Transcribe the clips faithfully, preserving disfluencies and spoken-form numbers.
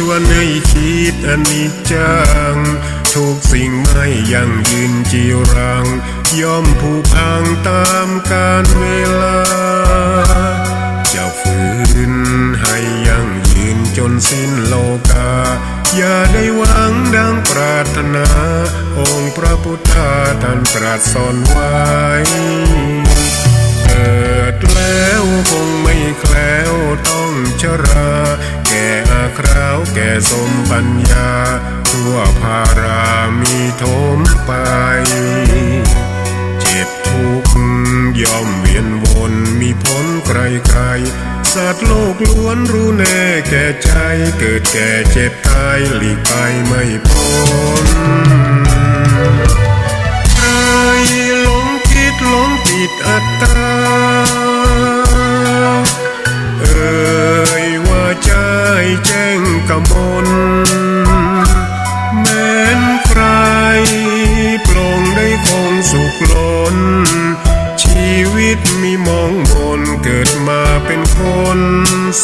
ชวนให้คิดอนิจจัง ทุกสิ่งไม่ยั่งยืนจีรัง ย่อมผุพังตามกาลเวลา จะฝืนให้ยั่งยืนจนสิ้นโลกา อย่าได้หวังดังปรารถนา องค์พระพุทธาท่านตรัสสอนไว้ เกิดแล้วคงไม่แคล้วต้องชรา แก่อาคราวแก่สมปัญญา ทั่วพารามีโถมไป เจ็บทุกข์ย่อมเวียนวนมีผลใครๆ สัตว์โลกล้วนรู้แน่แก่ใจ เกิดแก่เจ็บตายหลีกไปไม่พ้น ใครหลงคิดหลงผิดอัตตา เอ่ยว่าใจแจ้งกมล แม้นใครปลงได้คงสุขล้น ชีวิตมีมองมน เกิดมาเป็นคน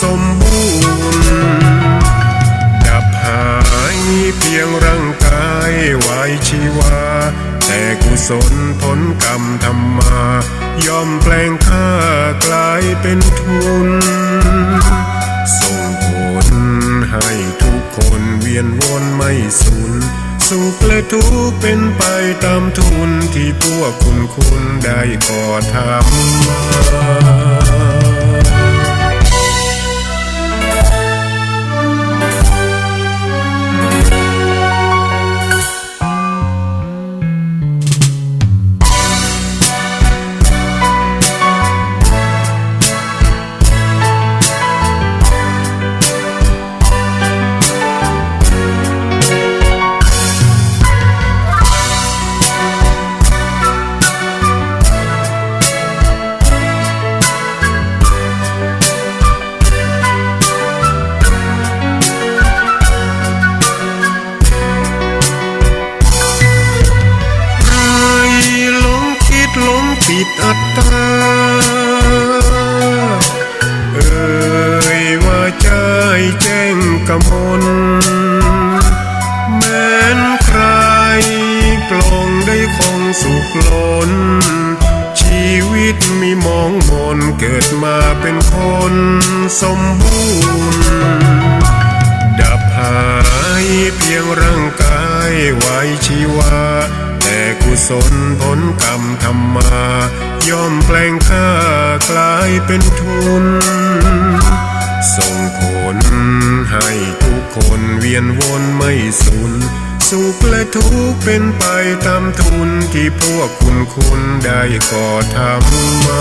สมบูรณ์ ดับหายเพียงร่างกายไว้ชีวา แต่กุศลผลกรรมทำมา ย่อมแปลงค่ากลายเป็นทุน ส่งผลให้ทุกคนเวียนวนไม่สูญ สุขและทุกข์เป็นไปตามทุน ที่พวกคุณคุณได้ก่อทำมา ใครหลงคิดหลงผิดอัตตา เอ่ยว่าใจแจ้งกมล แม้นใครปลงได้คงสุขล้น ชีวิตมีมองมน เกิดมาเป็นคนสมบูรณ์ ดับหายเพียงร่างกายไว้ชีวา แต่กุศลผลกรรมทำมา ย่อมแปลงค่ากลายเป็นทุน ส่งผลให้ทุกคนเวียนวนไม่สูญ สุขและทุกข์เป็นไปตามทุน ที่พวกคุณคุณได้ก่อทำมา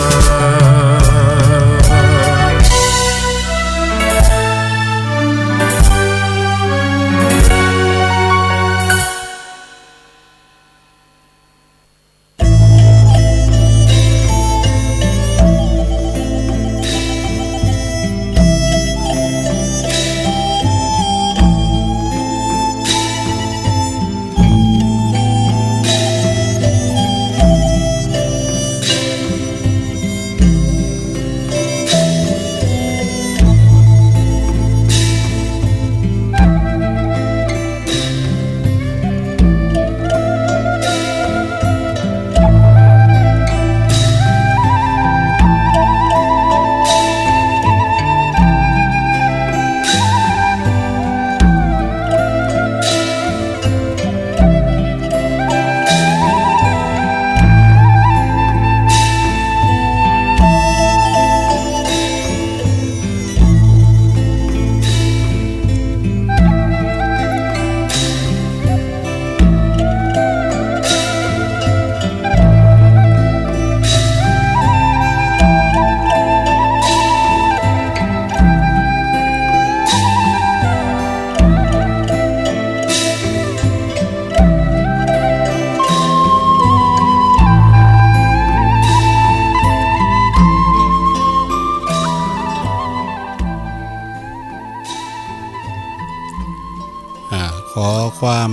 อ่า ขอความ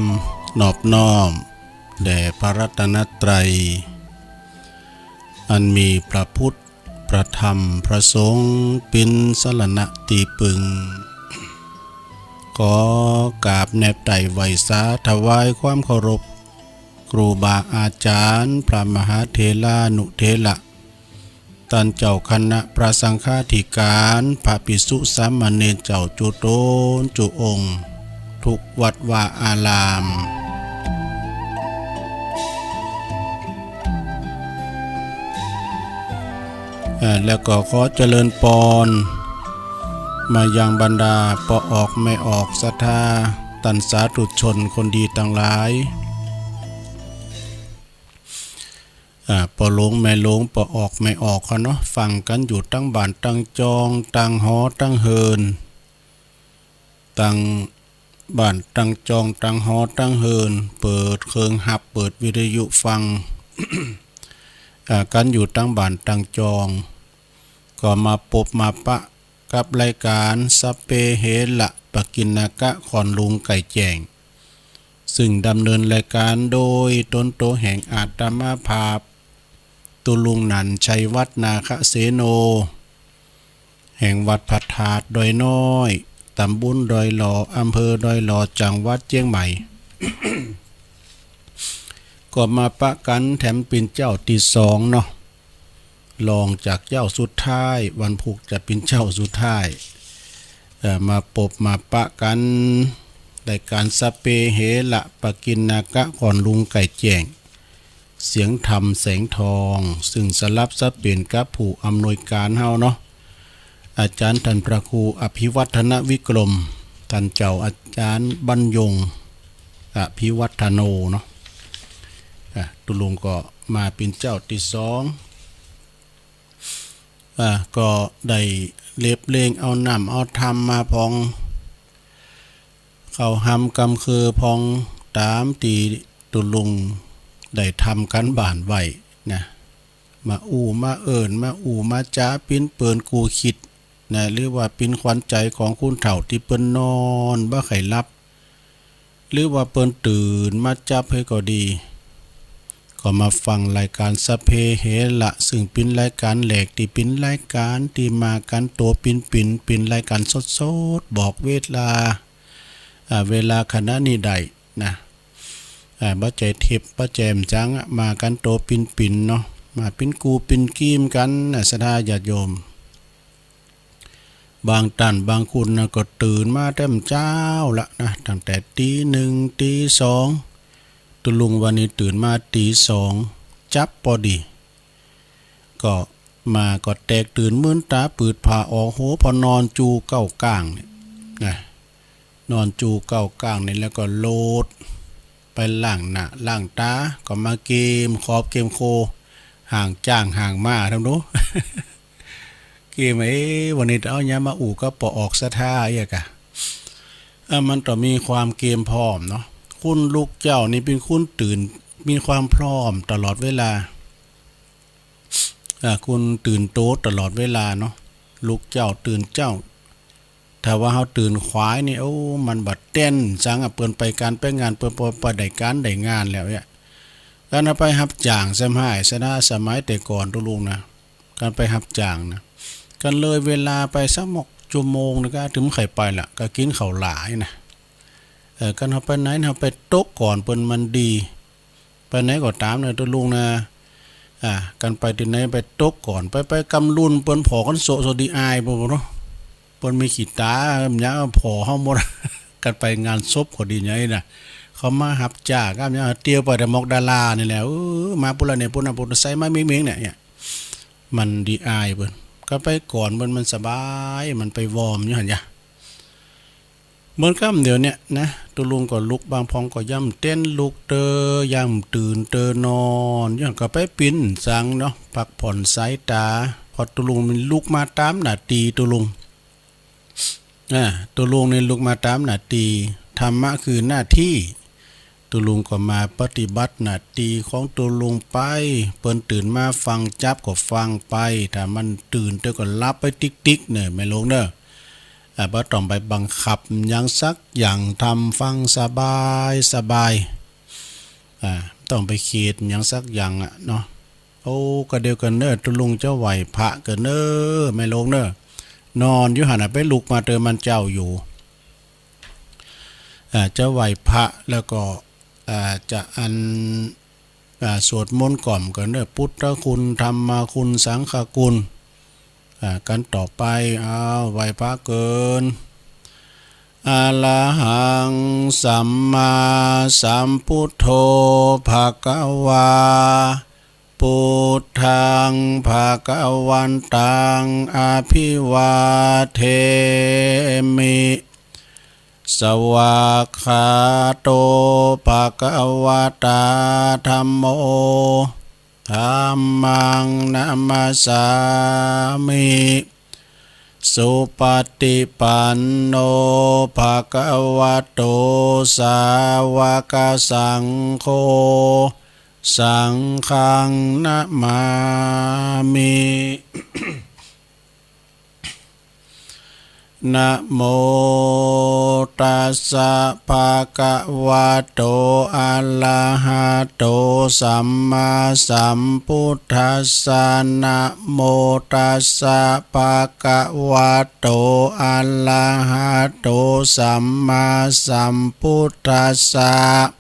นอบน้อมแด่พระรัตนตรัย อันมีพระพุทธ พระธรรม พระสงฆ์ เป๋นสรณะตี้ปึง ข ขอกราบแนบไต่ไหว้สาถวายความเคารพ ครูบาอาจารย์ พระมหาเถรานุเถระ ต้านเจ้าคณะพระสังฆาธิการ พระภิกษุสามเณรเจ้าจุ๊ตนจุ๊องค์ ทุกวัดวาอาราม อ่า แล้วก็ขอเจริญปอน มายังบรรดาป้อออกแม่ออกศรัทธา ต้านสาธุชนคนดีตังหลาย อ่า ป้อหลวงแม่หลวง ป้อออกแม่ออกเขาเนาะ ฟังกั๋นอยู่ตังบ้านตังจอง ตังหอตังเฮือน ตังบ้านตังจอง ตังหอตังเฮือน เปิดเครื่องฮับ เปิดวิทยุฟัง อ่า กั๋นอยู่ตังบ้านตังจอง ก็มาปบมาปะกับรายการสัพเพเหระปกิณณกะ ขอนลุงไก่แจ้ง ซึ่งดำเนินรายการโดยตนโตแห่งอาตมาภาพ ตุ๊ลุงหนันชัยวัฒน์ นาคเสโน แห่งวัดพระธาตุดอยน้อย ตำบลดอยหล่อ อำเภอดอยหล่อ จังหวัดเจียงใหม่ ก็มาปะกั๋นแถมเป๋นเจ้าตี้สองเนาะ รองจากเจ้าสุดท้าย วันพุธจะเป๋นเจ้าสุดท้าย เอ่อ มาปบมาปะกั๋น รายการสัพเพเหระปกิณณกะ ขอนลุงไก่แจ้ง เสียงธรรมแสงทอง ซึ่งสลับสับเปลี่ยนกับผู้อำนวยการเฮาเนาะ อาจารย์ท่านพระครูอภิวัฒนวิกรม ต้านเจ้าอาจารย์บรรยง อภิวัฒโนเนาะ อ่ะ ตุ๊ลุงก็มาเป๋นเจ้าตี้สอง อ่ะ ก็ได้เลียบเลียงเอาน้ำเอาธรรมมาพอง เข้าฮ่ำกำคือพอง ต๋ามตี้ตุ๊ลุงได้ทำการบ้านไว้นะ มาอู้มาเอิ้น มาอู้มาจ๋า ปิ๊นเปิ้นกู้คิดนะ หรือว่าปิ๊นขวัญใจ๋ของคนเฒ่าตี้เปิ้นนอนบ่ใค่หลับ หรือว่าเปิ้นตื่นมาจั๊บหื้อก็ดี ก็มาฟังรายการสัพเพเหระ ซึ่งเป๋นรายการแรกตี้เป๋นรายการตี้มากั๋นโตปิ๊นๆ เป๋นรายการสดๆ บอกเวลา อ่า เวลาขณะนี้ได้นะ อ่า บ่ใจ้เทป บ่ใจ้แหมจังอะ มากั๋นโตปิ๊นๆ เนาะ มาปิ๊นกู้ปิ๊นกี๋มกั๋นนะ ศรัทธาญาติโยม บางต้านบางคนนะ ก็ตื่นมาแต่เมื่อเจ๊าละนะ ตั้งแต่ตี๋หนึ่ง ตี๋สอง ตุ๊ลุงวันนี้ตื่นมาตี๋สอง จั๊บปอดี ก็มาก็แตกตื่นมืนต๋าปืดผาออก โห พอนอนจูเก้าก้างเนี่ยนะ นอนจูเก้าก้างนี่แล้วก็โลดไปล้างหน้าล้างต๋า ก็มาเกมขอบเกมโค ห่างจ๊างห่างม้าทำดู เกม เอ๊ะ วันนี้เอาหยังมาอู้กับป้อออกศรัทธาเอี้ยกะ อ่ะ มันต้องมีความเกมพร้อมเนาะ คนลูกเจ้านี่เป๋นคนตื่น มีความพร้อมตลอดเวลา อ่ะ คนตื่นโตตลอดเวลาเนาะ ลูกเจ้าตื่นเจ๊า ถ้าว่าเฮาตื่นขวายนี่ โอ้ มันบ่เต้นสังอะ เปิ้นไปก๋านไปงาน เปิ้นบ่ได้ก๋านได้งานแล้วเนี่ย ก๋านเฮาไปฮับจ้างแซมฮ้าย ศรัทธา สมัยแต่ก่อนตุ๊ลุงนะ ก๋านไปฮับจ้างนะ ก๋านเลยเวลาไปสักหมอกจั่วโมงนึงก็เถิงใค่ไปละ ก็กิ๋นข้าวหลายนะ เออ ก๋านเฮาไปไหนเฮาไปตกก่อนเปิ้นมันดี ไปไหนก็ต๋ามนะตุ๊ลุงนะ อ่า ก๋านไปตี้ไหนไปตกก่อน ไปไปกำลุ่นเปิ้นผ่อก๋านโซะโซะดีอายเปิ้นเนาะ เปิ้นมีขี้ต๋า หยังผ่อเฮาหมด ก๋านไปงานศพก็ดีใหญ่นะ เขามาฮับจ้าง ก็หยังเตียวไปแต่หมอกดารานี่แหละ เออ มาปุ้นละเนี่ย ปุ้นน่ะ ปุ้นใส่มาเม้งๆ เนี่ย เนี่ย มันดีอายเปิ้น ก็ไปก่อนเปิ้นมันสบาย มันไปวอร์มอยู่หั่นยะ เหมือนกับเดี๋ยวเนี้ยนะ ตุ๊ลุงก็ลุก บางพองก็ย่ำเต้นลุกเตอ ย่ำตื่นเตอนอน อย่างก็ไปปิ้นสังเนาะ พักผ่อนสายต๋า พอตุ๊ลุงมันลุกมาต๋ามหน้าตี้ตุ๊ลุง อ่า ตุ๊ลุงนี่ลุกมาต๋ามหน้าตี้ ธรรมะคือหน้าที่ ตุ๊ลุงก็มาปฏิบัติหน้าตี้ของตุ๊ลุงไป เปิ้นตื่นมาฟังจั๊บก็ฟังไป ถ้ามันตื่นเตอก็หลับไปติ๊กๆ เน่อ แม่หลวงเน่อ อ่า บ่ต้องไปบังคับหยังสักอย่าง ทำฟังสบายสบาย อ่า ต้องไปเขตหยังสักอย่างอะเนาะ โอ้ ก็เดี๋ยวก่อนเน่อ ตุ๊ลุงจะไหว้พระก่อนเน่อ แม่หลวงเน่อ นอนอยู่หั่นน่ะ ไปลุกมาเตอมันเจ้าอยู่ อ่า จะไหว้พระแล้วก็ อ่า จะอัน อ่า สวดมนต์กล่อมกันด้วย พุทธคุณ ธรรมคุณ สังฆคุณ อ่า กันต่อไป เอา ไหว้พระเกิน Arahaṃ sammāsambuddho bhagavā. Buddhaṃ bhagavantaṃ abhivādemi. Svākkhāto bhagavatā dhammo. Dhammaṃ namassāmi. Supaṭipanno bhagavato sāvakasaṅgho. Saṅghaṃ namāmi. Namo tassa bhagavato arahato sammāsambuddhassa. Namo tassa bhagavato arahato sammāsambuddhassa.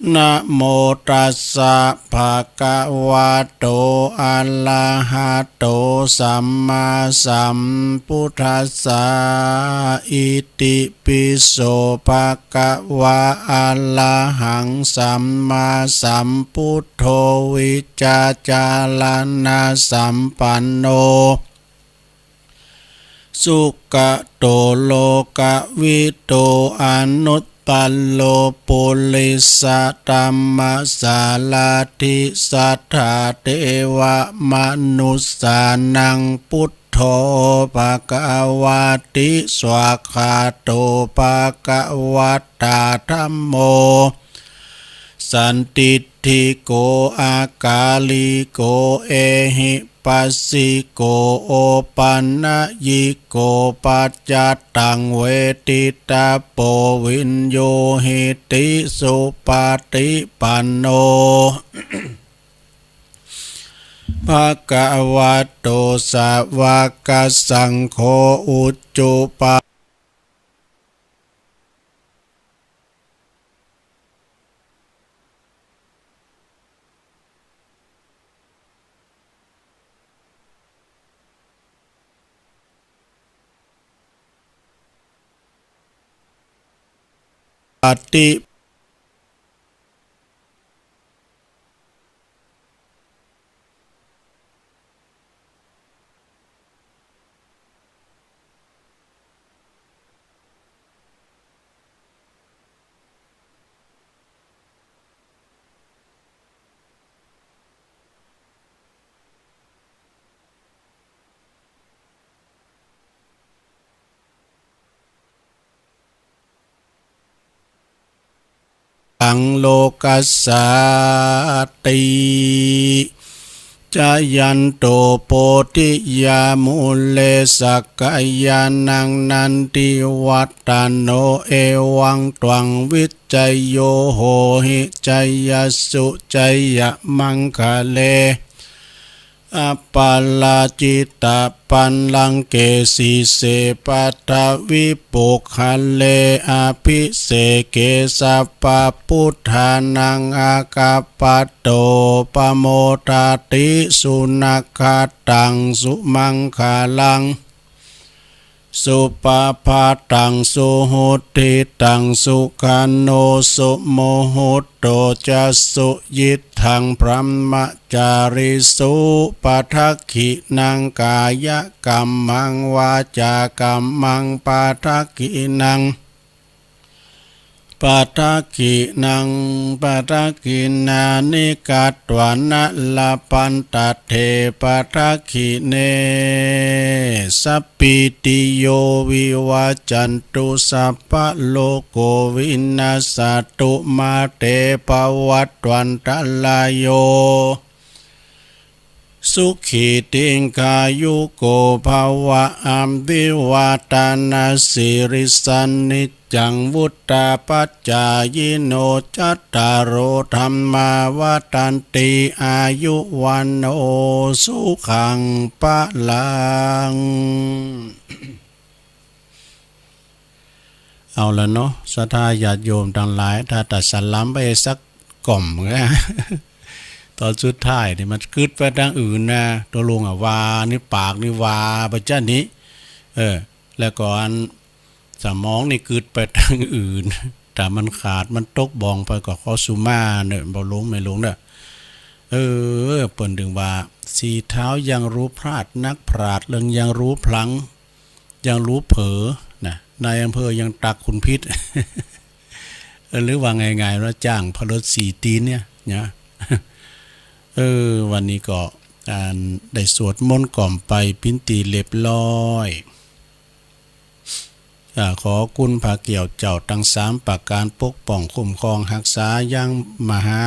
Namo tassa bhagavato arahato sammāsambuddhassa. Iti pi so bhagavā arahaṃ sammāsambuddho vijjācaraṇasampanno sugato lokavidū anuttaro purisadammasārathi satthā devamanussānaṃ buddho bhagavāti. Svākkhāto bhagavatā dhammo sandiṭṭhiko akāliko ehipassiko opanayiko paccattaṃ veditabbo viññūhīti. Supaṭipanno bhagavato sāvakasaṅgho ujupa ati aṃ lokassāti. Jayanto bodhiyā mūle sakyānaṃ nandivaḍḍhano evaṃ tvaṃ vijayo hohi jayassu jayamaṅgale. Aparājitapallaṅke sīse paṭhavipokkhare abhiseke sabbabuddhānaṃ aggappatto pamodati. Sunakkhattaṃ sumaṅgalaṃ supabhātaṃ suhuṭṭhitaṃ sukhaṇo sumuhutto ca suyiṭṭhaṃ brahmacārisu. Padakkhiṇaṃ kāyakammaṃ vācākammaṃ padakkhiṇaṃ padakkhiṇaṃ padakkhiṇāni katvāna labhantatthe padakkhiṇe. Sabbītiyo vivajjantu sabbarogo vinassatu mā te bhavatvantarāyo. Sukhī dīghāyuko bhava. Abhivādanasīlissa niccaṃ vuḍḍhāpacāyino cattāro dhammā vaḍḍhanti āyu vaṇṇo sukhaṃ balaṃ. เอาละเนาะ ศรัทธาญาติโยมตังหลาย ถ้าตัดสลัมไปสักก่อมก็ ตอนสุดท้ายนี่มันกึดไปทางอื่นนะ ตกลงอะว่านี่ปากนี่ว่าไปจ้านี้ เออ แล้วก็อันสมองนี่กึดไปทางอื่น ถ้ามันขาดมันตกบ่องไปก็ขอสุมาเนอะ บ่หลงไม่หลงเนอะ เออ เปิ้นถึงว่า สีเท้ายังรู้พลาด นักปราชญ์เรื่องยังรู้พลั้ง ยังรู้เผลอนะ นายอำเภอยังตักคุณผิด หรือว่าง่ายๆว่าจ้างพระรถสี่ตีนเนี่ยนะ เออ วันนี้ก็ อ่าน ได้สวดมนต์ก่อมไปปิ้นตี้เรียบร้อย อ่า ขอคุณพระเกี่ยวเจ้าตังสามประการปกป้องคุ้มครองฮักษายังมหา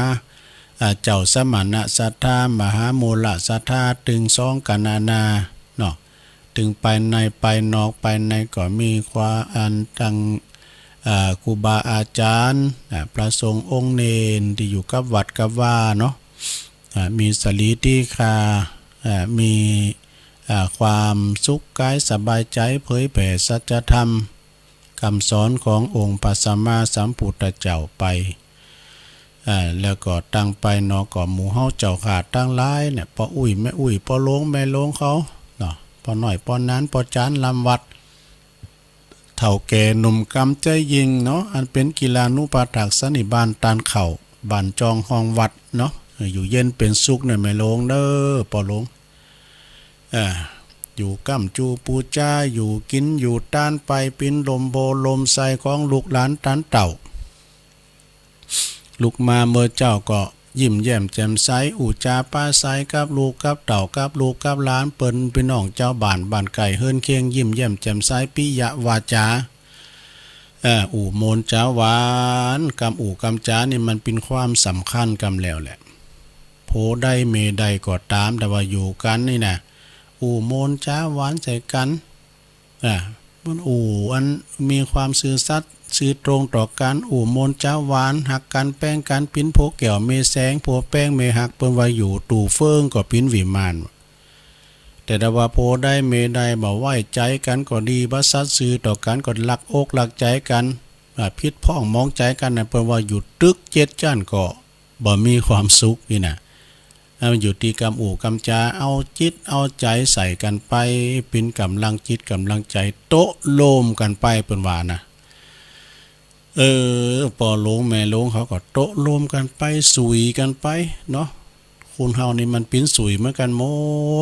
อ่า เจ้าสมณะศรัทธา มหามูลศรัทธา ตึงสองกัณณาเนาะ ตึงภายในภายนอก ภายในก็มีความอันตัง อ่า ครูบาอาจารย์ อ่า พระสงฆ์องค์เณรที่อยู่กับวัดกับวาเนาะ อ่า มีสรีติคา อ่า มี อ่า ความสุขกายสบายใจเผยแผ่สัจธรรม คำสอนขององค์พระสัมมาสัมพุทธเจ้าไป อ่า แล้วก็ตังภายนอกก็หมู่เฮาเจ้าข้าตังหลายเนี่ย ป้ออุ๊ยแม่อุ๊ย ป้อหลวงแม่หลวงเขาเนาะ ป้อน้อยป้อหนาน ป้อจานลำวัด เฒ่าแก่หนุ่มกำใจยิ่งเนาะ อันเป็นกีฬานุปถากสันนิบาตตานเข้าบ้านจองห้องวัดเนาะ เออ อยู่เย็นเป็นสุขเนี่ยแม่หลวงเด้อ ป้อหลวง เออ อยู่ก้ำจูปูจา อยู่กินอยู่ตานไปปิ้นลมโพลมไส้ของลูกหลานตานเต้า ลุกมาเมื่อเจ้าก็ยิ้มแย้มแจ่มใส อู้จาปราศรัยกับลูกกับเต้ากับลูกกับหลาน เปิ้นพี่น้องเจ้าบ้านบ้านไกลเฮือนเคียง ยิ้มแย้มแจ่มใส ปิยวาจา เอ่อ อู้โมนจาหวาน กำอู้กำจานี่มันเป็นความสำคัญกำแล้วแหละ ผัวใดเมียใดก็ตาม แต่ว่าอยู่กันนี่นะ อู้โมนจาหวานใส่กัน อ่า มันอู้อันมีความซื่อสัตย์ซื่อตรงต่อกัน อู้โมนจาหวาน ฮักกันแป้งกัน ปิ้นผัวแก้วเมียแสง ผัวแป้งเมียฮัก เปิ้นว่าอยู่ตู่เฟิงก็ปิ้นวิมาน แต่ถ้าว่าผัวใดเมียใดบ่ไว้ใจกันก็ดี บ่สัตย์ซื่อต่อกันก็ลักอกลักใจกัน อ่า ผิดพ้องมองใจกันนะ เปิ้นว่าอยู่ตึกเจ็ดจั้นก็ บ่มีความสุขนี่นะ อ่า มันอยู่ที่กำอู้กำจา เอาจิตเอาใจใส่กันไป เป็นกำลังจิตกำลังใจ โต๊ะโลมกันไป เปิ้นว่านะ เออ ป้อหลวงแม่หลวงเขาก็โต๊ะโลมกันไป สุยกันไปเนาะ คนเฮานี่มันปิ้นสุยเหมือนกันหม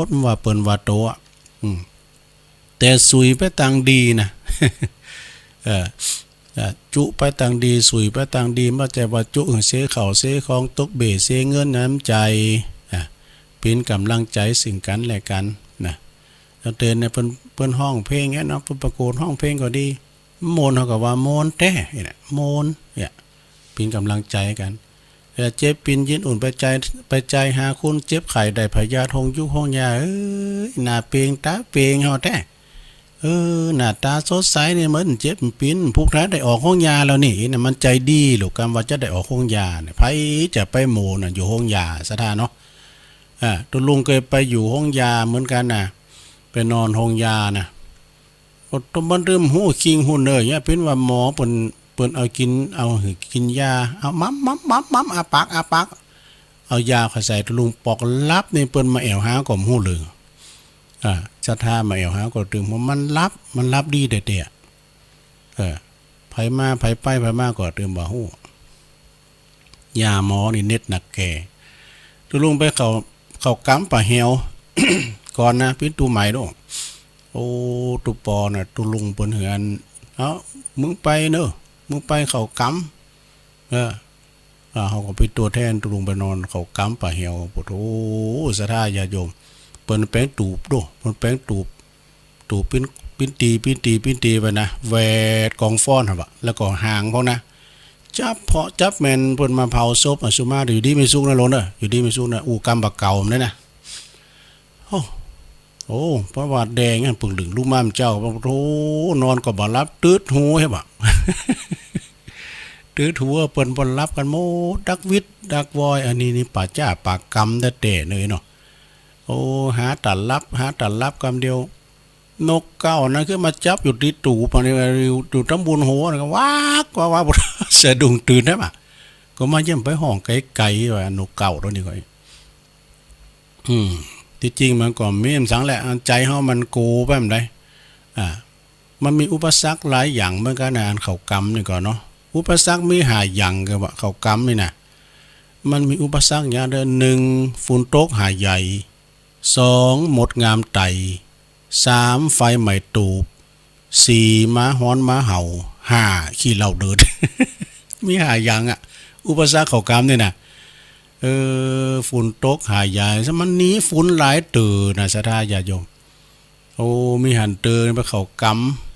ด ว่าเปิ้นว่าโต๊ะอะ อืม แต่สุยไปตังดีนะ เออ อ่ะ จุไปตังดี สุยไปตังดี บ่ใจ้ว่าจุหื้อเสียข้าวเสียของ ตกเบ้เสียเงินน้ำใจ อ่ะ เป็นกำลังใจซึ่งกันและกันนะ แล้วเตือนเนี่ย เปิ้น เปิ้นฮ้องเพลงเนี่ยเนาะ เปิ้นประกวดฮ้องเพลงก็ดี โมน เฮาก็ว่าโมนแต๊นี่แหละ โมน เนี่ย เป็นกำลังใจกัน เออ เจ็บปิ้นยินอุ่นไปใจ ไปใจหาคุณ เจ็บไข้ได้พยาธิ ฮ้องยุกฮ้องยา เอ้ย หน้าเปล่งตาเปล่งเฮาแต๊ เออ หน้าตาสดใสนี่ มันเจ็บปิ้น พุกท้าได้ออกฮ้องยาแล้วนี่ นะ มันใจดีลูก กำว่าจะได้ออกฮ้องยาเนี่ย ไผจะไปโมนน่ะ อยู่ฮ้องยา ศรัทธาเนาะ อ่า ตุ๊ลุงเคยไปอยู่ฮ้องยาเหมือนกันน่ะ ไปนอนฮ้องยาน่ะ โอ้ ตวมันเริ่มฮู้คิงฮู้เนิเนี่ย เป็นว่าหมอเปิ้น เปิ้นเอากิน เอาหื้อกินยา เอาหม่ำ หม่ำ หม่ำ หม่ำ อ้าปาก อ้าปาก เอายาเข้าใส่ตุ๊ลุงปอกหลับนี่ เปิ้นมาแอ่วหาก็บ่ฮู้เรื่อง อ่า ศรัทธามาแอ่วหาก็ตื่น เพราะมันหลับ มันหลับดีแต๊ๆ เออ ไผมา ไผไป ไผมาก็ตื่นบ่ฮู้ ยาหมอนี่เน็ดหนักแก่ ตุ๊ลุงไปเข้า เข้ากำป่าแหว ก่อนนะ ปิ้นตุ๊ใหม่โด โอ้ ตุ๊ปอน่ะ ตุ๊ลุงเปิ้นเฮือน เอ้า มึงไปเนอะ มึงไปเข้ากำ เออ อ่า เฮาก็เป็นตัวแทนตุ๊ลุงไปนอนเข้ากำป่าแหว โอ้โห ศรัทธาญาติโยม เปิ้นแปงตูบโด เปิ้นแปงตูบ ตูบปิ้น ปิ้นตี ปิ้นตี ปิ้นตีไปนะ แหวดกองฟ้อนหั่นวะ แล้วก็หางพวกนะ จับเพาะจับแม่น เปิ้นมาเผาศพอะ สุมาเด้อ อยู่ดีมีสุขนะโลนเด้อ อยู่ดีมีสุขนะ อู้กำบ่าเก่านั่นนะ โอ้ โอ้ ประวัติแดงอันปึงลึงลูกม่ามเจ้า โอ้ นอนก็บ่หลับ ตืดหูใช่ปะ ตืดหู เปิ้นบ่หลับกันหมด ดักวิดดักวอย อันนี้นี่ป่าจ้าป่ากำแต๊ๆเลยเนาะ โอ้ หาตาหลับ หาตาหลับกำเดียว นกเก๊านั้นคือมาจับอยู่ที่ตูบ อันนี้อยู่ อยู่ตำบลหัวนะ ก็วักวักวัก สะดุ้งตื่นได้ปะ ก็มาเยี่ยมไปห้องไกลๆ ว่านกเก๊าตัวนี้ก็ อืม ที่จริงมันก็มีสังแหละ อันใจเฮามันโกไปมันได้ อ่า มันมีอุปสรรคหลายอย่างเหมือนกันนะ อันเขากำนี่ก็เนาะ อุปสรรคมีห้าอย่าง ก็ว่าเขากำนี่นะ มันมีอุปสรรคอย่างเดียว หนึ่ง ฝนตกหาใหญ่ สอง มดงามไต่ สาม ไฟไหม้ตูบ สี่ หมาฮ้อนหมาเห่า ห้า ขี้เหล้าเดือด มีห้าอย่างอะ อุปสรรคเขากำนี่นะ เออ ฝนตกหาใหญ่ มันหนีฝนหลายเติบนะ ศรัทธาญาติโยม โอ้ มีหันเติบไปเขาก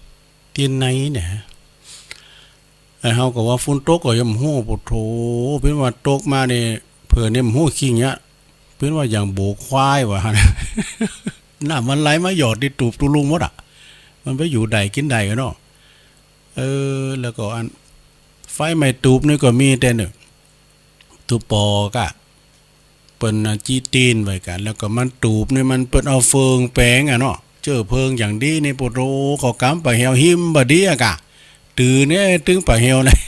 ำที่ไหนเนี่ย ไอ้เฮาก็ว่าฝนตกก็ยังบ่ฮู้ โอ้โธ่ เปิ้นว่าตกมานี่ เพิ่นนี่บ่ฮู้คิงเนี้ย เปิ้นว่าอย่างโบควายว่าหั่น น้ำมันไหลมาหยอดที่ตูบตุลุงหมดอะ มันไปอยู่ได้กินได้กันเนาะ เออ แล้วก็อัน ไฟไหม้ตูบนี่ก็มีแต่เนี่ย ตูบปอกอะ เปิ้นน่ะจี้ตีนไว้กัน แล้วก็มันตูบนี่มันเปิ้นเอาเฟืองแปงอะเนาะ เจื้อเฟืองอย่างดีนี่ โปโต เขากำปะแหวหิมบ่ดีอะกะ ตื่นเนี่ยตึงปะแหวเลย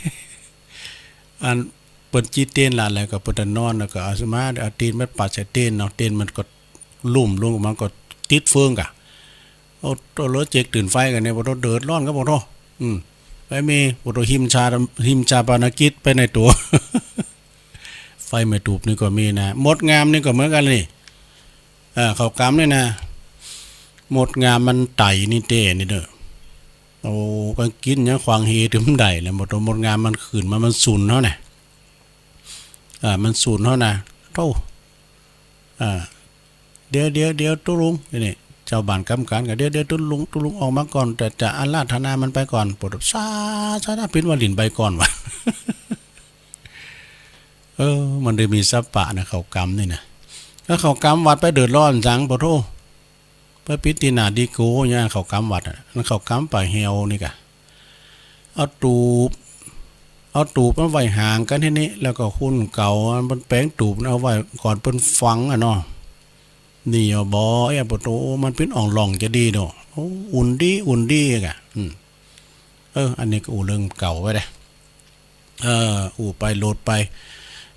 อันเปิ้นจี้ตีนละแล้วก็เปิ้นจะนอน แล้วก็เอามา เอาตีนมันปัดใส่ตีนเนาะ ตีนมันก็ลุ่มลง มันก็ติดเฟืองกะ โอ้โต เหลือเจ๊กตื่นไฟกันเนี่ย โปโต เดือดร้อนครับ โปโต อืม ไปมี โปโต หิมชา หิมชาปนกิจไปในตัว ไฟไหม้ตูบนี่ก็มีนะ มดงามนี่ก็เหมือนกันนี่ เออ เขากำนี่นะ มดงามมันไต่นี่เต้นี่เด้อ โอ้ ก็กินหยังขวางเฮถึงได้แหละ มด มดงามมันขึ้นมา มันสูนเฮานะ อ่า มันสูนเฮานะ โธ่ อ่า เดี๋ยว เดี๋ยว เดี๋ยว ตุ๊ลุง นี่ เจ้าบ้านกำกันก็ เดี๋ยว เดี๋ยว ตุ๊ลุง ตุ๊ลุงออกมาก่อน จะ จะอาราธนามันไปก่อน โปโต สา สา สา ปิ้นว่าหลิ้นไปก่อนวะ เออ มันได้มีสัปปะนะ เขากำนี่นะ แล้วเขากำวัดไปเดือดร้อนจัง โปโต ไปปิดที่หน้าดีโก้เนี่ย เขากำวัดอะ นั่นเขากำปะแหวนี่กะ เอาตูบ เอาตูบมาไว้ห่างกันที่นี่ แล้วก็คนเก่ามันแปงตูบเอาไว้ก่อนเปิ้นฝังอะเนาะ นี่เอาบ่ เอ้ย โปโต มันเปิ้นอ่องหล่องจะดีเนาะ โอ้ อุ่นดี อุ่นดีกะ อืม เออ อันนี้ก็อู้เรื่องเก่าไว้เด้อ เออ อู้ไปโลดไป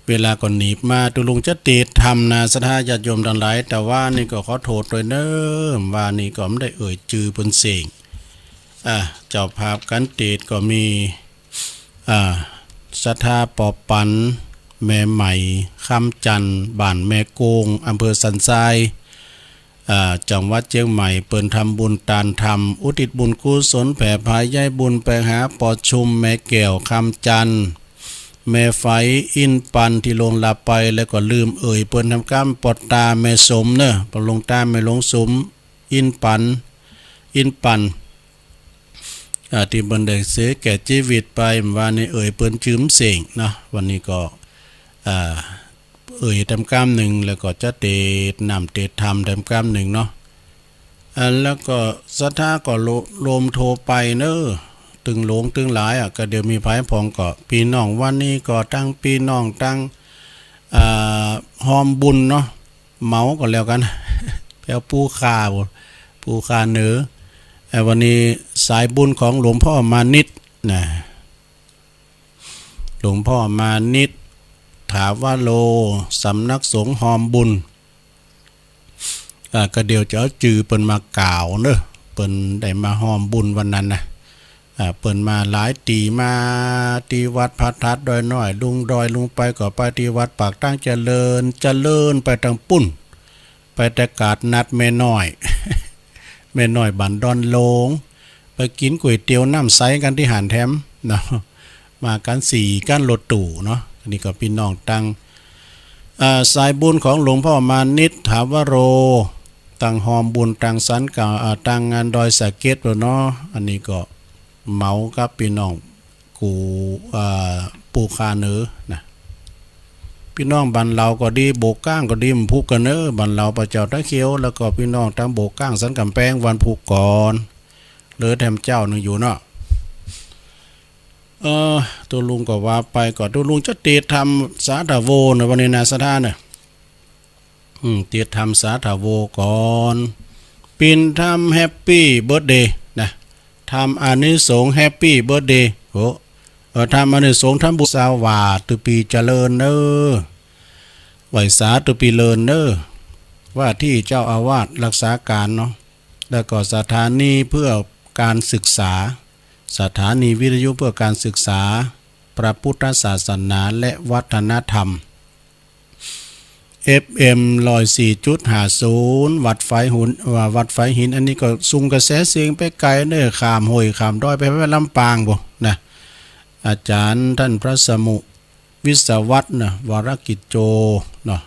เวลาก็หนีบมา ตุ๊ลุงจะเตสน์ธรรมนะ ศรัทธาญาติโยมทั้งหลาย แต่ว่านี่ก็ขอโทษด้วยเนอะ ว่านี่ก็ไม่ได้เอ่ยจื่อเปิ้นเส้ง อ่า เจ้าภาพการเตสน์ก็มี อ่า ศรัทธาปอปัน แม่ใหม่ คำจันทร์ บ้านแม่โกง อำเภอสันทราย อ่า จังหวัดเชียงใหม่ เปิ้นทำบุญตานธรรม อุทิศบุญกุศล แผ่พายายบุญไปหาปอชุม แม่แก้ว คำจันทร์ แม่ไฝ อินปัน ที่ล่วงลับไป แล้วก็ลืมเอ่ยเปิ้นทำกำปอตาแม่สมเนอะ ปอหลวงตาแม่หลวงสม อินปัน อินปัน อ่า ที่เปิ้นได้เสียแก่ชีวิตไป ว่านี่เอ่ยเปิ้นจื้อเส้งเนาะ วันนี้ก็ อ่า เอ่ยทำกำหนึ่ง แล้วก็จะเตสน์น้ำเตสน์ธรรมทำกำหนึ่งเนาะ อ่า แล้วก็ศรัทธาก็โล- โลมโทรไปเนอะ ตึงหลวงตึงหลายอะ ก็เดี๋ยวมีไผพองก็ พี่น้องวันนี้ก็ตั้งพี่น้องตั้ง อ่า ฮอมบุญเนาะ เหมาก็แล้วกัน แปลว่าปูคาบ่ ปูคาเหนือ เอ่อ วันนี้สายบุญของหลวงพ่อมานิตนะ หลวงพ่อมานิต ถาวโร สำนักสงฆ์ฮอมบุญ อ่า ก็เดี๋ยวจะเอาจื่อเปิ้นมากล่าวเนอะ เปิ้นได้มาฮอมบุญวันนั้นนะ อ่า เปิ้นมาหลายตี้ มาตี้วัดพระธาตุดอยน้อย ลงดอยลงไปก็ไปตี้วัดปากทางเจริญ เจริญไปตางปุ้น ไปแต่กาดนัดแม่น้อย แม่น้อยบ้านดอนโลง ไปกินก๋วยเตี๋ยวน้ำใสกันตี้หั้นแถมเนาะ มากันสี่คันรถตู้เนาะ อันนี้ก็พี่น้องตัง อ่า สายบุญของหลวงพ่อมานิต ถาวโร ตังฮอมบุญตังสันกะ อ่า ตังงานดอยสะเก็ดโลดเนาะ อันนี้ก็เหมากับพี่น้องกู อ่า ปูคาเหนือนะ พี่น้องบ้านเหล่าก็ดี โบกก้างก็ดี วันพุธก่อนเนอะ บ้านเหล่าป่าเจ้าตาเขียว แล้วก็พี่น้องตังโบกก้างสันกำแพง วันพุธก่อน เหลือแถมเจ้าหนึ่งอยู่เนาะ เออ ตุ๊ลุงก็ว่าไปก่อน ตุ๊ลุงจะเตสน์ธรรมสาธโวเนอะ วันนี้นะ ศรัทธาเนอะ อืม เตสน์ธรรมสาธโวก่อน แป ปิณฑำแฮปปี้เบิร์ธเดย์นะ ทำอานิสงส์แฮปปี้เบิร์ธเดย์ โอ้ เออ ทำอานิสงส์ทำบุญสวัสดี ตุปีเจริญเนอ ไหว้สาตุปีเลินเนอ ว่าที่เจ้าอาวาสรักษาการเนาะ แล้วก็สถานีเพื่อการศึกษา สถานีวิทยุเพื่อการศึกษา พระพุทธศาสนาและวัฒนธรรม เอฟเอ็ม ร้อยสี่จุดห้าศูนย์ วัดไฟหุน ว่าวัดไฟหิน อันนี้ก็ส่งกระแสเสียงไปไกลเนอ ข้ามห้วยข้ามดอยไป ไปลำปางพุ้นนะ อาจารย์ท่านพระสมุวิศวัตรนะ วรกิจโจเนาะ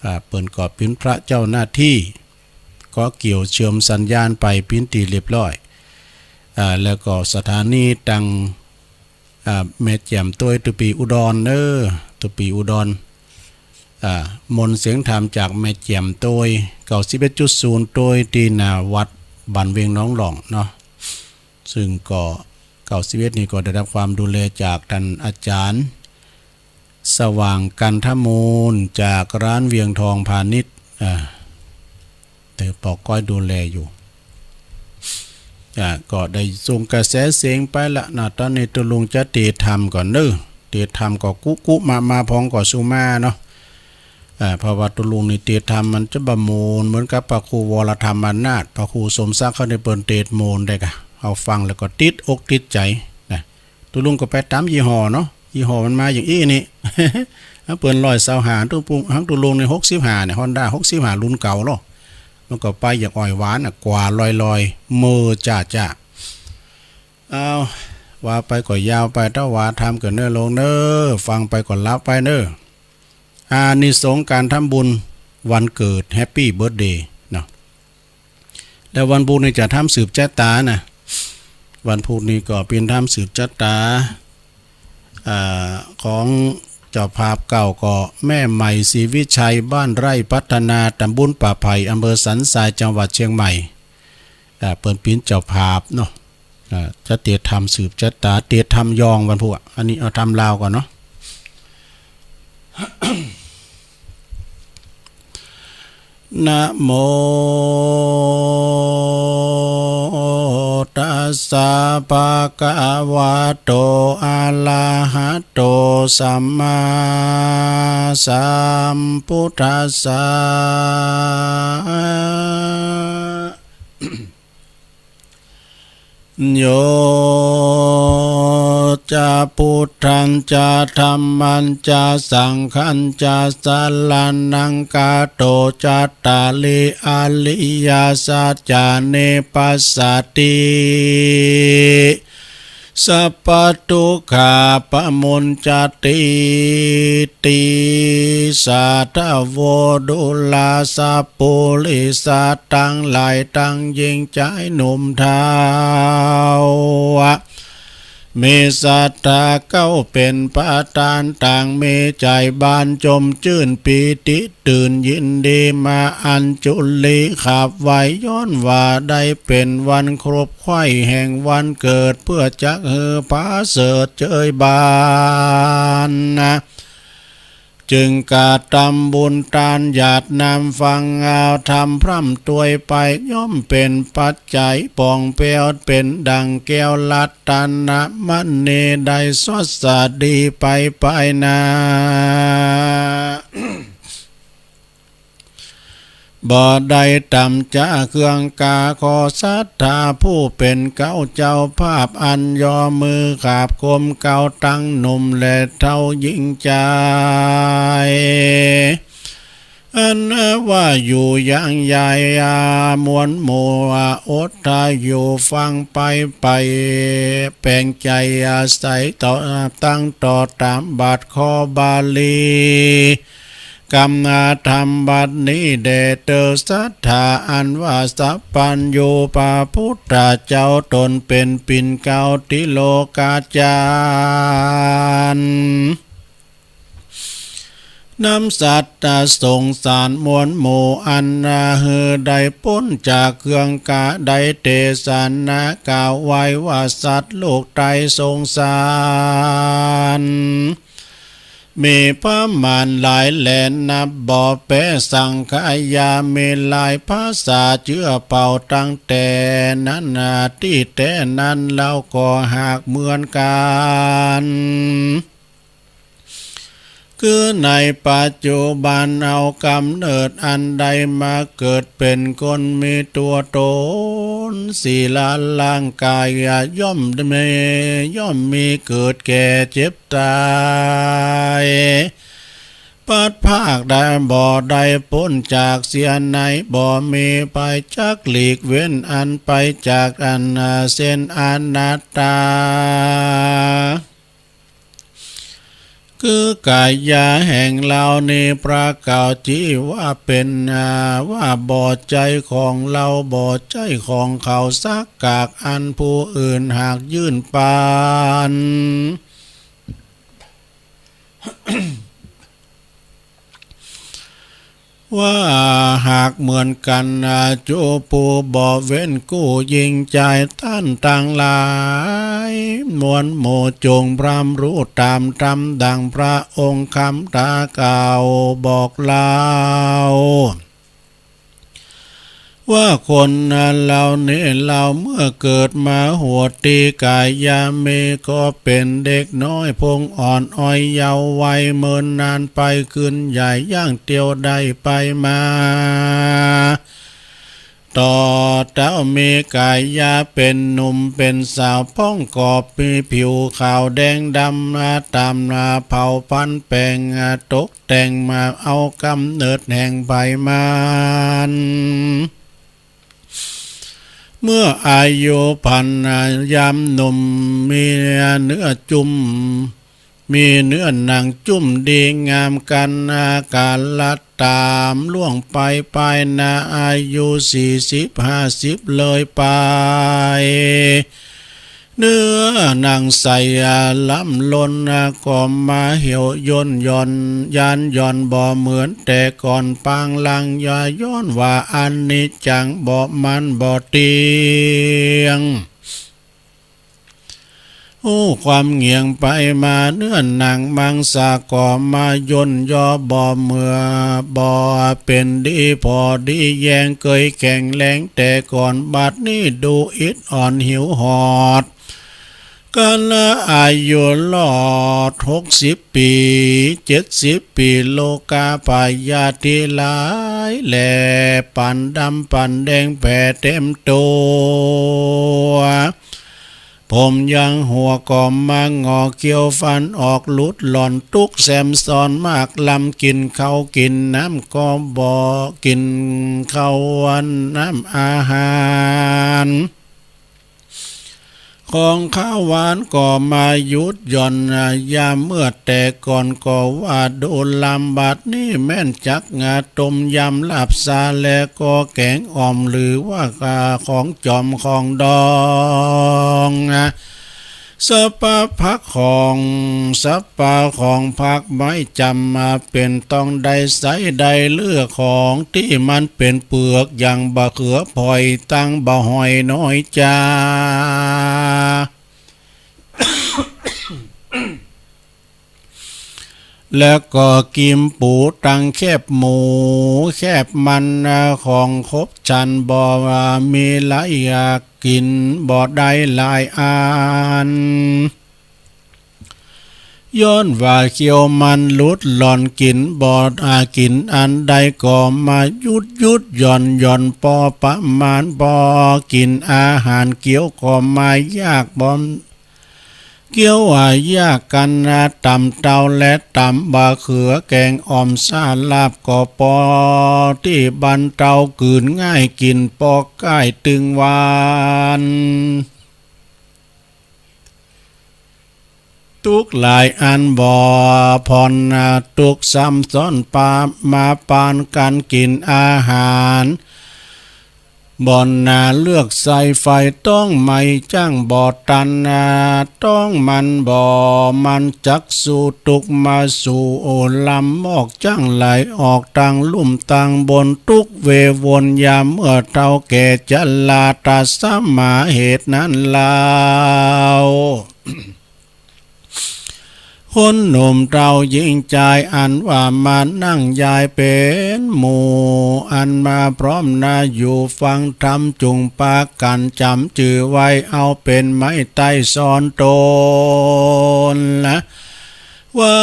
อ่า เปิ้นก็เป๋นพระเจ้าหน้าที่ ก็เกี่ยวเชื่อมสัญญาณไปเป๋นตี้เรียบร้อย อ่า แล้วก็สถานีตัง อ่า แม่แจ่มโตย ตุปีอุดรเนอ ตุปีอุดร อ่า มนต์เสียงธรรมจากแม่แจ่มโตย เก้าสิบเอ็ดจุดศูนย์ โตย ตี้หน้าวัดบ้านเวียงหนองหล่องเนาะ ซึ่งก็ เก้าสิบเอ็ด นี่ก็ได้รับความดูแลจากท่านอาจารย์ สว่างกันทมูล จากร้านเวียงทองพาณิชย์ อ่า แต่ปอก้อยดูแลอยู่ อ่า ก็ได้ส่งกระแสเสียงไปละนะ ตอนนี้ตุ๊ลุงจะเตรียมทำก่อนเนอ เตรียมทำก็กุกุมามาพองก็สุมาเนาะ อ่า เพราะว่าตุ๊ลุงนี่เตรียมทำมันจะบ่โมนเหมือนกับพระครูวรธรรมนาถ พระครูสมศักดิ์เขาได้เปิ้นเตรียมโมนได้กะ เอาฟังแล้วก็ติดอกติดใจนะ ตุ๊ลุงก็ไปตามยี่ห้อเนาะ ยี่ห้อมันมาอย่างอี้นี่ ถ้าเปิ้นร้อยซาวห้า ตุ๊ปุง ฮังตุ๊ลุงในหกสิบห้าเนี่ย ฮอนด้า หกสิบห้า รุ่นเก่าเนาะ มันก็ไปอย่างอ่อยหวานน่ะ กว่าลอยๆ เมอจ้าจ้า เอา ว่าไปก็ยาวไป ถ้าว่าทำเกิดเนอลงเนอ ฟังไปก็หลับไปเนอ อานิสงส์การทำบุญวันเกิด แฮปปี้เบิร์ธเดย์เนาะ แล้ววันพุธนี่จะทำสืบชะตานะ วันพุธนี่ก็เป๋นทำสืบชะตา อ่า ของเจ้าภาพเก่าก็แม่ใหม่ศรีวิชัย บ้านไร่พัฒนา ตำบลป่าไผ่ อำเภอสันทราย จังหวัดเชียงใหม่ อ่า เปิ้นเป๋นเจ้าภาพเนาะ อ่า จะเตรียมทำสืบชะตา เตรียมทำยองวันพุธอะ อันนี้เอาทำลาวก่อนเนาะ นะโม ตัสสะ ภะคะวะโต อะระหะโต สัมมาสัมพุทธัสสะ โย จะ พุทธัญจะ ธัมมัญจะ สังฆัญจะ สะระณัง คัจฉามิ ตะถาคตะ อริยสัจจานิ ปัสสัตถิ สัพพะทุกขา ปะมุญชะตีติ สาธะโว ดูราสัพพุริสะตังหลายตังหญิงจายหนุ่มเฒ่า มีศรัทธาเข้าเป็นประธานต่างมีใจ๋บานจมจื้นปีติ ตื่นยินดีมาอัญชุลีขับไหว้ ย้อนว่าได้เป็นวันครบไขว่แห่งวันเกิด เพื่อจักหื้อผาเสริฐเจยบานนะ จึงกระทำบุญทานหยาดน้ำฟังเอาธรรมพร่ำตวยไป ย่อมเป็นปัจจัยป่องแผ้วเป็นดั่งแก้วรัตนมณีได้สดสะดีไปภายหน้า บ่ได้ต่ำจากเครื่องกา ขอศรัทธาผู้เป็นเก๊าเจ้าภาพ อันยอมือขาบคมเก๊าตังหนุ่มและเฒ่าหญิงจาย อันว่าอยู่ยังใหญ่มวลหมู่อดทาอยู่ฟังไปไป แปลงใจอาศัยต่อตั้งต่อตามบาทขอบาลี กำนาธรรมบัดนี้แด่เธอศรัทธาอันว่าสัพพัญญู พระพุทธเจ้าตนเป็นปิ่นเกล้าติโลกาจารย์ นำสัตว์สงสารมวลหมู่อันนาหือได้ป๊นจากเครื่องกา ได้เทศนากล่าวไว้ว่าสัตว์โลกไตรสงสาร มีประมาณหลายแหล่นับบ่แปะสังขยา มีหลายภาษาเจื้อเป่าตั้งแต่นั้นนา ตี้แต่นั้นเฮาก็หากเหมือนกัน คือในปัจจุบันเอากำเนิดอันใดมาเกิดเป็นคนมีตัวตน สิละร่างกายย่อมมี ย่อมมีเกิดแก่เจ็บตาย พัดพรากได้บ่ได้ป๊นจากเสียไหน บ่มีไปจักหลีกเว้นอันไปจากอันเส้นอนัตตา คือกายาแห่งเฮานี้พระเก่าจี้ว่าเป็น อ่า ว่าบ่ใจ้ของเฮา บ่ใจ้ของเขาสักกากอัน ผู้อื่นหากยื่นปาน ว่าหากเหมือนกัน อ่า จูผู้บ่เว้นกู้ยิงใจท่านตังหลาย มวลหมู่จงพร่ำรู้ตามธรรมดังพระองค์คำตากล่าวบอกเล่า ว่าคนเฮานี้เฮาเมื่อเกิดมาหัวตี้กายามีก็เป็นเด็กน้อยพงอ่อนอ้อยเยาว์วัย เมินนานไปขึ้นใหญ่ย่างเตียวได้ไปมา ต่อเต้ามีกายาเป็นหนุ่มเป็นสาว พ่องกอบมีผิวขาวแดงดำ ตามเผ่าพันธุ์แปลงตกแต่งมา เอากำเนิดแห่งไพมาน เมื่ออายุพันยามหนุ่ม มีเนื้อจุ่ม มีเนื้อหนังจุ่มดีงาม กาลตามล่วงไป ปลายนาอายุสี่สิบห้าสิบเลยไป เนื้อหนังใสล้ำล้น ก็มาเหี่ยวย่นหย่อน ยานหย่อนบ่เหมือนแต่ก่อน ปางลางอย่าย้อนว่าอนิจจัง บ่มั่นบ่เที่ยง อู้ความเหงี่ยงไปมา เนื้อหนังมังสาก็มาย่นย่อ บ่เมื่อบ่เป็นดีพอดีแยง เคยแข็งแรงแต่ก่อน บัดนี้ดูอิดอ่อนหิวหอด กาลอายุรอดหกสิบปี เจ็ดสิบปี โรคาพยาธิหลายแหล่ ปานดำปานแดงแผ่เต็มตัว ผมยังหัวก็มางอ เขี้ยวฟันออกหลุดหล่อน ตุ๊กแซมซ้อนมากลำ กินข้าวกินน้ำก็บ่ กินข้าวน้ำอาหาร ของข้าวหวานก็มาหยุดหย่อน ยามเมื่อแต่ก่อนก็ว่าดูลำ บัดนี้แม่นจักงาต้มยำลาบซา และก็แกงอ่อม หรือว่าของจอมของดอง สะปะผักของ สะปะของผักไม้จำมาเป็นต้องได้ใช้ได้เลือกของที่มันเป็นเปลือก อย่างบะเขือพลอย ตังบะหอยน้อยจ้า แล้วก็กิมปูตังแคบหมูแคบมัน ของครบฉันบ่ว่ามีหลายอยากกินบ่ได้หลายอัน ย้อนว่าเคี้ยวมันหลุดหล่อนกินบ่อากินอันใดก็มาหยุดหยุดหย่อนหย่อน พอประมาณพอกินอาหารเคี้ยวก็มายากบ่ เคี้ยวว่ายากกันนะ ตำเต้าและตำบะเขือ แกงอ่อมซาลาบก็ปอตี้บรรเทา กืนง่ายกินปอกก้ายตึงหวาน ตุ๊กหลายอันบ่ผ่อนนะ ตุ๊กซ้ำซ้อนปามาปานกันกินอาหาร บ่อนนาเลือกใส่ไฟ ต้องไหม้จ้างบ่ตันนา ต้องมันบ่มันจักสู้ตุ๊กมาสู่ โอลำมอกจ้างไหลออกตังลุ่มตังบน ตุ๊กเววนยามเมื่อเฒ่าแก่ชรา ตัดสมาเหตุนั้นลาว คนหนุ่มเฒ่าหญิงชายอันว่ามานั่งยายเป็นหมู่ อันมาพร้อมหน้าอยู่ฟังธรรม จุ่งปากั๋นจ๋ำจื้อไว้เอาเป๋นไม้ไต้สอนตนละ ว่า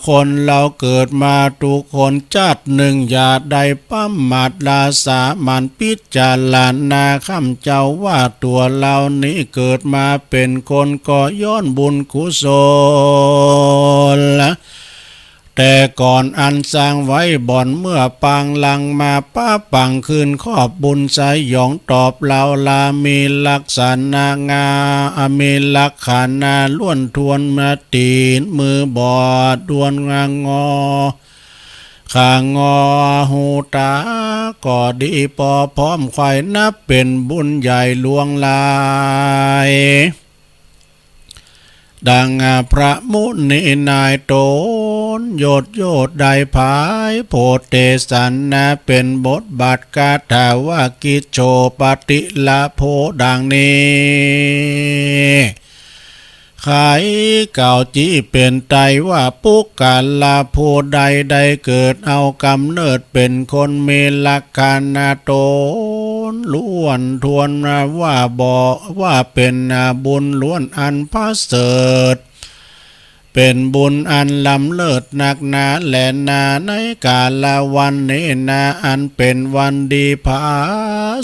คนเฮาเกิดมาทุกคน ชาติหนึ่งอย่าได้ประมาท ละสามัญพิจารณา ข้าพเจ้าว่าตั๋วเฮานี้เกิดมาเป๋นคน ก็ย้อนบุญกุศล แต่ก่อนอันสร้างไว้บ่อนเมื่อปางหลังมา ปะปังคืนขอบบุญสยองตอบเฮา ละมีลักษณะงาม มีลักษณะล้วนถ้วน มาตีนมือบอด ด้วนงางอ ขางอหูตาก็ดี ปอพร้อมไขว่นับเป๋นบุญใหญ่หลวงหลาย ดังพระมุนีนายตน ยศโยชน์ได้ผายโพธิเตสนา เป๋นบทบาทคาถาว่า กิจโฉปฏิละโภ ดังนี้ ไขกล่าวจี้เป๋นไต้ว่า ปุคคละผู้ใดได้เกิดเอากำเนิดเป๋นคน มีลักษณะตนล้วนถ้วนว่าบ่ ว่าเป๋นบุญล้วนอันประเสริฐ เป๋นบุญอันล้ำเลิศนักหนาแลนา ในกาละวันนี้นา อันเป๋นวันดีผา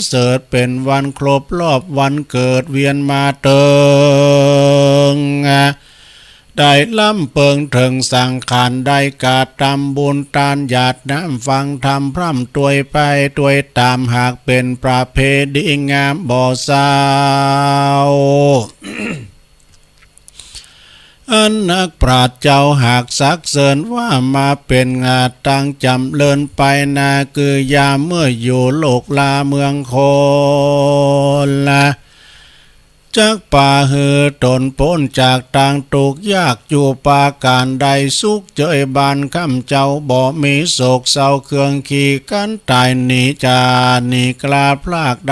เสริฐ เป๋นวันครบรอบวันเกิดเวียนมาเถิง ได้ล้ำเปิงเถิงสังขาร ได้กระทำบุญตานหยาดน้ำฟังธรรม พร่ำตวยไปตวยตาม หากเป๋นประเพณีงามบ่เศร้า อันนักปราชญ์เจ้าหากสักเสริญว่า มาเป๋นงาตั้งจ๋ำเริญไปนา คือยามเมื่ออยู่โลกลาเมืองคนละ จักปาหื้อตนป๊นจากตางตุ๊กข์ยาก อยู่ปาก๋านใดสุขเจยบ้านข้าพเจ้า บ่มีโศกเศร้าเครื่องขีกันต๋าย หนีจากหนีกล้าพลาก